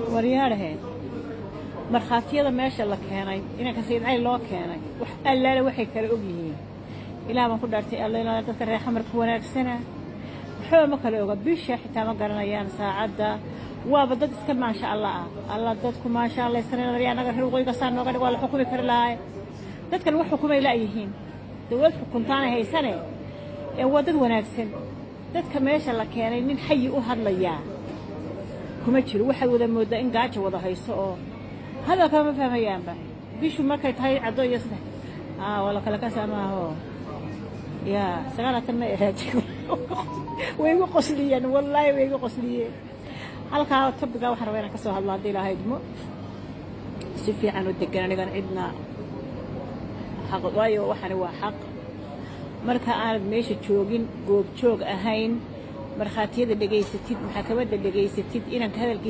Waryaadhaheen, markhaatiyada meesha la keenay, inanka Sayid Cali loo keenay, wax allaale waxay kala og yihiin, Ilaah baan ku dhaartay, Alla dadka reer Xamarka wanaagsana waxba ma kala oga. Bisha xitaa ma garanayaan, saacadda. Waaba dad iska maasha Allah ah. Alla, dadku maasha Allah isanaya. Annaga reer waqooyiga saa nooga dhig, waa la xukumi kari lahay. Dadkan wax xukumay la'yihiin, dowlad xukuntaanay haysane. Ee waa dad wanaagsan. Dadka meesha la keenay nin xayi u hadlayaa kuma jiro. Waxaad wada mooddaa in gaajo wada hayso oo hadalkaba ma fahmayaanba. Bishu markay tahay caddo iyo saddex waa la kala kasaa maaho ya 90 ma ahayd. Way igu qosliyeen, wallaahi way igu qosliyeen. Halkaa topic-gaa waxaan rabaa inaan ka soo hadlo, haddii Ilaahay idmo, si fiican u degan, anigan cidna xaq, waayo waxani waa xaq. Marka aanad meesha joogin, goobjoog ahayn, markhaatiyada dhegaysatid, maxkamadda dhegaysatid, inanka hadalkiisa.